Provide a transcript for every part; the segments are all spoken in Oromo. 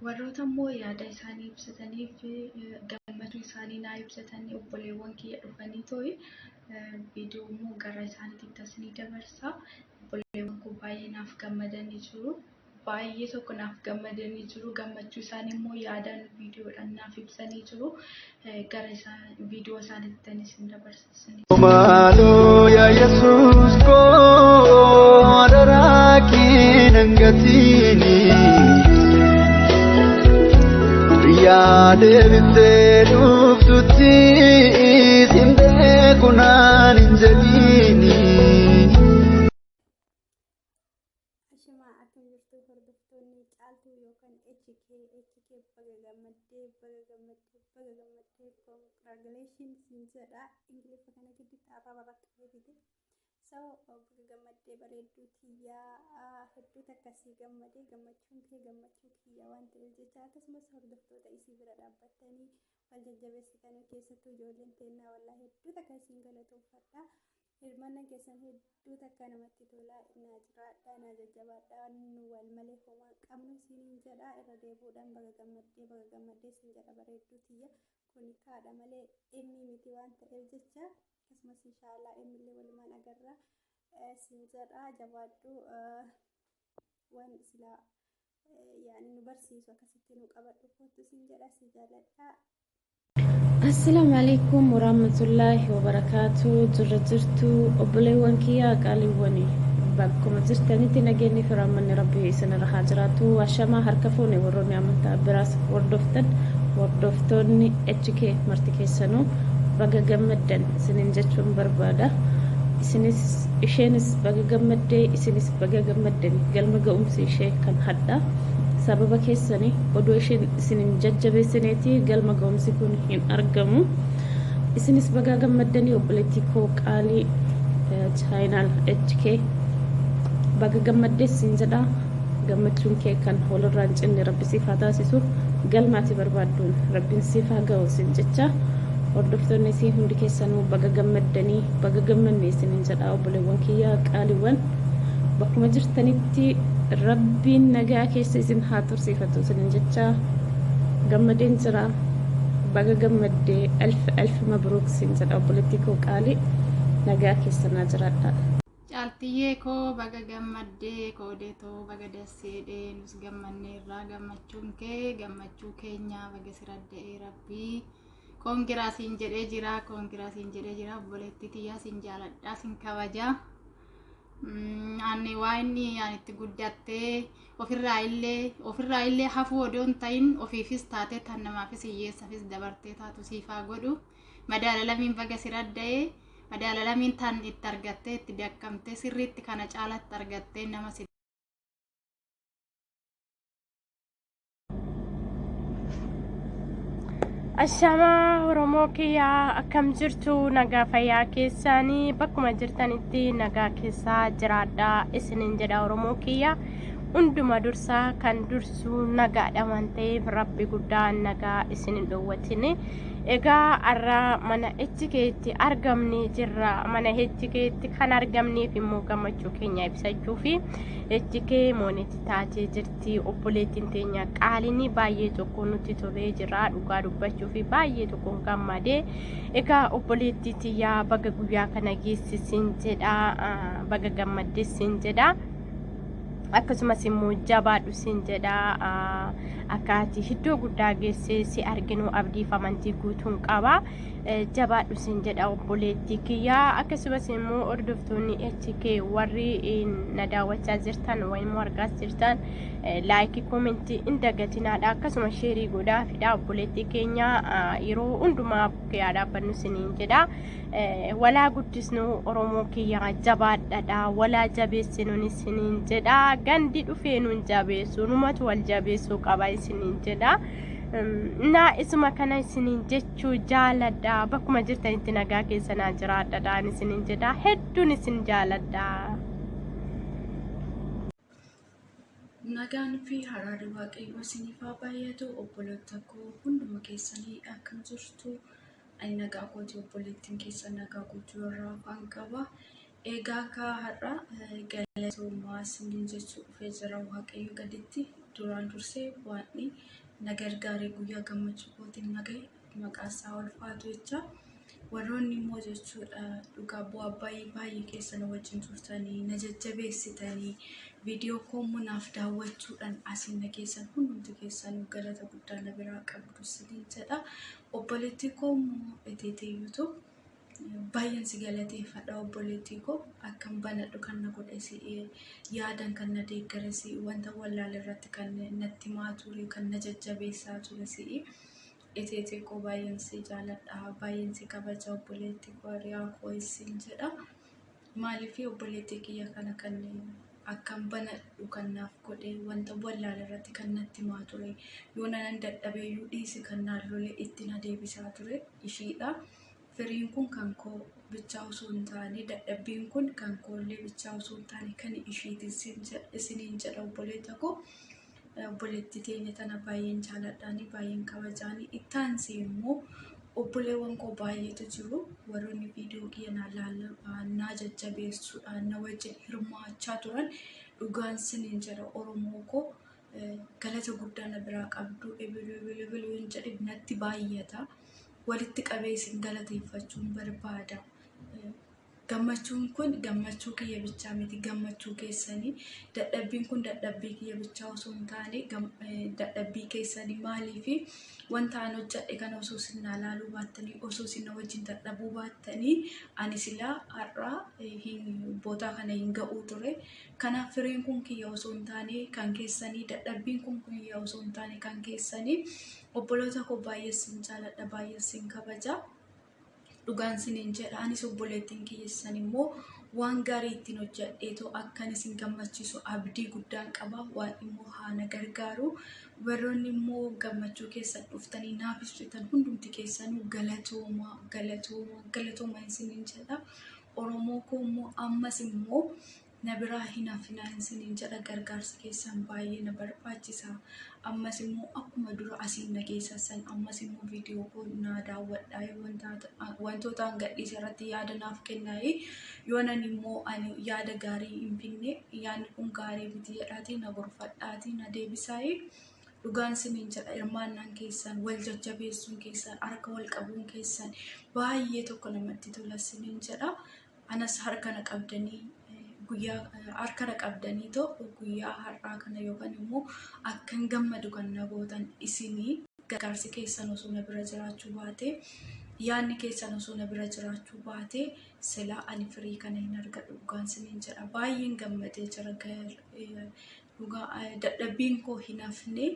Warroota immoo yaada isaanii ibsataniif gammachuu isaanii naa ibsatanii obboleewwan kiyya dhufanii too'i viidiyoo immoo gara isaaniitti as ni dabarsa. Obboleewwan koo baay'ee naaf gammadanii jiru. Baay'ee tokko naaf gammadanii jiru. Gammachuu isaanii immoo yaadaan viidiyoodhaan naaf ibsanii jiru. Gara viidiyoo isaaniitti isin dabarsa. Maaloo yaa Yesuus koo adaraa kee nan gatiini. Guyyaa deebitee dhuftutti sin beeku naan hin jedhiini. Ashamaa, akkam jirtu hordoftoonni Caaltuu yookaan HK? HK, baga gammaddee, baga gammaddee, baga gammaddee, congratulations siin jedha. Ingiliffa kana gidduutti arraba irratti fide. So baga gammaddee, bareedduu kiyyaa, hedduu takkasii gammadee, gammachuun kee gammachuu kiyya waan ta'eef jecha. Akkasumas hordoftoota isii bira dhaabbattanii wal jajjabeessitanii, keessattuu ijoolleen teennaa, wallaa hedduu takka isiin galatoonfadha. Hirmaannaan keessan hedduu takka namatti tola. Naa jiraadha, naa jajjabaadha. Nu wal malee homaa qabnu isiniin jedha. Irra deebi'uudhaan baga gammaddee, baga gammaddee siin jedha, bareedduu tiyya. Kuni kaadha malee dhimmi miti waan ta'eef jecha. Akkasumas inshaallah emmillee walumaan agarra siin jedha. Jabaadhu, waan silaa yaani nu barsiisu akkasitti nu qabadhu kootu siin jedha. Si jaaladha. Assalaamu alaikum warahmatullaahi wabarakaatu. Jirra jirtu obboleewwan kiyyaa qaaliiwwani? Bakkuma jirtanitti nageenyi fi rahmanni Rabbii isinirra haa jiraatu. Ashamaa, harka fuune warroonni amantaa biraas hordoftan, hordoftoonni HK marti keessanuu baga gammaddan isinin jechuun barbaada. Isinis, isheenis baga gammaddee, isinis baga gammaddani. Galma ga'umsi ishee kan hadhaa sababa keessani. Odoo isheen isin hin jajjabeessineeti galma ga'umsi kun hin argamu. Isinis bagaa gammaddanii. Obboleettii koo qaalii, channel HK, baga gammaddees siin jedha. Gammachuun kee kan walirraa hin cinne Rabbi siif haa taasisu. Galma ati barbaadduun Rabbiin siif haa ga'u siin jecha. Hordoftoonni isii hundi keessanuu baga gammaddanii, baga gammanne isiniin jedha. Obboleewwan kiyya qaaliiwwan, bakkuma jirtanitti Rabbiin nagaa keessa isin haa tursiifatu isiniin jecha. Gammadeen jira. Baga gammaddee, alf alf mabruuk siin jedha, obboleettii koo qaalii. Nagaa keessa naa jiraadha. Caaltiyyee koo, baga gammaddee, koodeetoo, baga dasseedhee. Nus gammanneerraa, gammachuun kee gammachuu keenyaa. Baga si radda'ee Rabbii. Congra siin jedhee jira, congra siin jedhee jira. Obboleettii tiyyaa, siin jaaladhaa, siin kabajaa. Ani waa inni ani itti guddattee ofirraa illee hafuu odoo hin ta'in, ofiifis taatee tan namaafis hiyyeessafis dabartee taatu siifaa godhu. Madaala lamiin baga si radda'ee. Madaala lamiin tan itti argattee itti dakkamtee sirriitti kana caalatti argattee nama si Ashamaa Oromoo kiyyaa, akkam jirtu? Nagaa fayyaa keessaanii? Bakkuma jirtanitti nagaa keessaa jiraadhaa isiniin jedha. Oromoo kiyya, hunduma dursaa kan dursu nagaadha waan ta'eef Rabbi guddaa nagaa isin hin dhoowwatini. Egaa har'a mana HK'tti argamnee jirra. Mana HK'tti kan argamneef immoo gammachuu keenya ibsachuu fi HK moonetti taatee jirti obboleettiin teenya qaaliin. Baay'ee tokko nutti tolee jira, dhugaa dubbachuu fi baay'ee tokko gammadee. Egaa obboleettii tiyyaa, baga guyyaa kana geessisin jedha, baga gammaddeessin jedha. Akkasumas immoo jabaadhu sin jedha. Akka ati iddoo guddaa geessee si arginu abdiif amantii guutuun qaba. Jabaadhu sin jedha, obboleettii kiyyaa. Akkasumas immoo hordoftoonni HK warri na daawwachaa jirtan immoo argaas jirtan, like, comment hin dagatinaadha. Akkasuma share godhaa fidha. Obboleettii keenya yeroo hundumaa bukkee haa dhaabbannu siniin jedha. Walaa guddisnu, Oromoo kiyyaa, jabaadhadha, walaa jabeessinuun isiniin jedha. Gandi dhufee nuun jabeessu, numatu wal jabeessuu qaba isiniin jedha. Naa isuma kana isiniin jechuu jaaladha. Bakkuma jirtanitti nagaa keessa naa jiraadhadhaan isiniin jedha. Hedduun isin jaaladha. Nagaan fi haraarri Waaqayyoo isiniif haa baay'atu. Obboloota koo, hunduma keessanii akkam jirtu? Ani nagaa kooti, obboleettiin keessan nagaa guutuu irraa afaan qaba. Egaa akka har'a galatoomaa isiniin jechuu dhufee jira Waaqayyo gaditti. Duraan dursee waan na gargaaree guyyaa gammachuu kootiin na gahe maqaa isaa ulfaatu jecha. Warroonni immoo jechuudha dhugaa bu'aa baay'ee baay'ee keessa na wajjin turtanii na jajjabeessitanii viidiyoo koo immoo naaf daawwachuudhaan asiin na geessan hundumti keessanuu galata guddaa na biraa qabdu isiniin jedha. Obboleettii koo immoo Eteetee YouTube baay'een si galateeffadha obboleettii koo akkan banadhu kan na godhe si yaadan kan na deeggare si wanta wallaale irratti kan natti himaa ture kan na jajjabeessaa ture si'i. Eteetee koo baay'een si jaaladha baay'een si kabaja obboleettii koo hiriyaa koo isin jedha. Maaliif obboleettii kiyya kana kan akkan banadhu kan naaf godhe wanta wallaale irratti kan natti himaa ture yoo nanan dadhabeeyyuu dhiisi kan naan lole itti na deebisaa ture ishiidha. Firiin kun kan koo bichaa osoo hin taane dadhabbiin kun kan koollee bichaa osoo hin taane kan ishiiti isiniin jedha obboleetta koo. Obboleettii teenya tana baay'een jaaladhaani baay'een kabajaani. Itti aansee immoo obboleewwan koo baay'eetu jiru. Warroonni viidiyoo kiyya naa laaluudhaan naa jajjabeessuudhaan na wajjin hirmaachaa turan dhugaan isiniin jedha Oromoo koo galata guddaa na biraa qabdu ebelu ebelu ebelu yoon jedhe natti baay'ata. Walitti qabee isin galateeffachuun barbaada. Gammachuun kun gammachuu kiyya bichaa miti gammachuu keessanii. Dadhabbiin kun dadhabbii kiyya bichaa osoo hin taane dadhabbii keessanii maaliifi wanta an hojjedhe kana osoo isin naa laaluu baattanii osoo isin na wajjin dadhabuu baattanii ani silaa har'a hin bootaa kana hin ga'uu ture. Kanaaf firiin kun kiyya osoo hin taane kan keessanii dadhabbiin kun kiyya osoo hin taane kan keessanii obboloota koo baay'ee isin jaaladha baay'ee isin kabaja. Dhugaan isiniin jedha anis obboleettiin kiyya immoo waan gaarii ittiin hojjedheetoo akkan isin gammachiisu abdii guddaan qaba waan immoo haa na gargaaru warroonni immoo gammachuu keessan dhuftanii naaf ibsitan hundumti keessanuu galatooma galatooma galatooma isiniin jedha. Oromoo koo immoo ammas immoo na biraa hin hafinaa isiniin jedha gargaarsi keessan baay'ee na barbaachisa. Ammas immoo akkuma dura asiin na geessan ammas immoo viidiyoo koo naa daawwadhaa wantoota an gadhiise irratti yaada naaf kennaa'ee yoo nan immoo ani yaada gaarii hin finne yaadni kun gaarii miti jedhaatii na gorfadhaatii na deebisaa'ee dhugaan isiniin jedha hirmaannaan keessan wal jajjabeessuun keessan harka wal qabuun keessan baay'ee tokko namatti tola isiniin jedha. Anas harka na qabdanii guyyaa harka na qabdanii too guyyaa har'aa kana yookaan immoo akkan gammadu kan na gootan isinii gargaarsi keessan osoo na bira jiraachuu baate yaadni keessan osoo na bira jiraachuu baate silaa ani firii kana hin argadhu dhugaan isiniin jedha baay'een gammadee jira dhugaa dadhabbiin koo hin hafne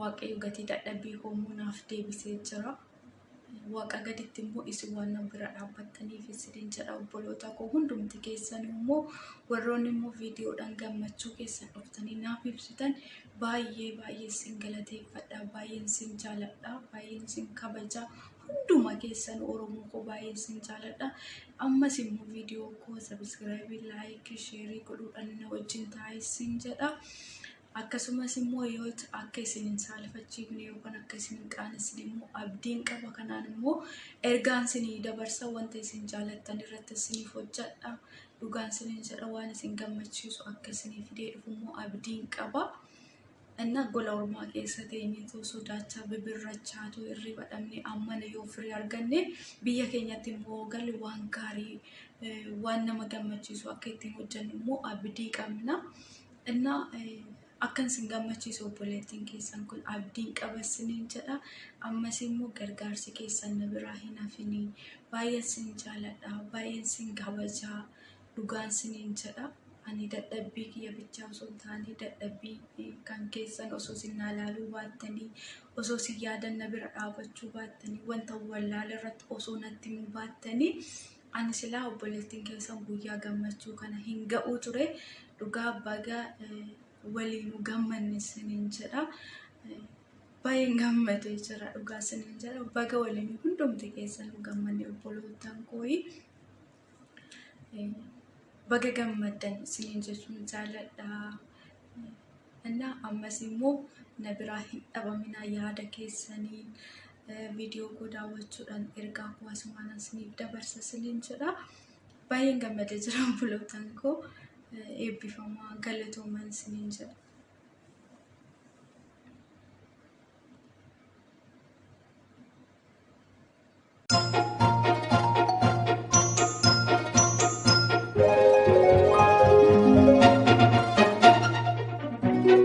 waaqayyo gatii dadhabbii koo immoo naaf deebisee jira. Waaqa gaditti immoo isin waan na bira dhaabbattaniif isiniin jedha obboloota koo hundumti keessan immoo warroonni immoo viidiyoodhaan gammachuu keessan dhuftanii naaf ibsitan baay'ee baay'ee isin galateeffadha baay'een isin jaaladha baay'een isin kabaja hunduma keessan Oromoo koo baay'ee isin jaaladha. Ammas immoo viidiyoo koo sabiskiraayibii laayikii sheerii godhuudhaan na wajjin taa'aa isin jedha. Akkasumas immoo yoo akka isin hin saalfachiifne yookaan akka isin hin qaanessine immoo abdiin qaba. Kanaan immoo ergaan isinii dabarsa wanta isin jaalattan irratti isiniif hojjedha. Dhugaan isiniin jedha waan isin gammachiisu akka isinii fidee dhufu immoo abdiin qaba. Inna gola ormaa keessa teenyeetoo sodaachaa bibirrachaatoo hirriba dhabne ammana yoo firii arganne biyya keenyatti immoo galle waan gaarii waan nama gammachiisu akka ittiin hojjennu immoo abdii qabna. Inna akkan isin gammachiisu obboleettiin keessan kun abdiin qaba isiniin jedha. Ammas immoo gargaarsi keessan na biraa hin hafinii. Baay'een isin jaaladha. Baay'een isin kabajaa. Dhugaan isiniin jedha. Ani dadhabbii kiyya bichaa osoo hin taane dadhabbii kan keessan osoo isin naa laaluu baattanii osoo isin yaadan na bira dhaabachuu baattanii wanta wallaala irratti osoo natti himuu baattanii ani silaa obboleettiin keessan guyyaa gammachuu kana hin ga'uu ture. Dhugaa baga waliinuu gammanne isiniin jedha. Baay'een gammadee jira dhugaa isiniin jedha. Baga waliinuu hundumti keessanuu gammanne obbolootaan kooyi. Baga gammaddan isiniin jechuun jaaladha. Innaa ammas immoo na biraa hin dhabaminaa yaada keessaniin viidiyoo koo daawwachuudhaan ergaa koo asumaan isiniif dabarsa isiniin jedha. Baay'een gammadee jira obbolootaan koo eebbifamaa galatoomaa isiniin jedha.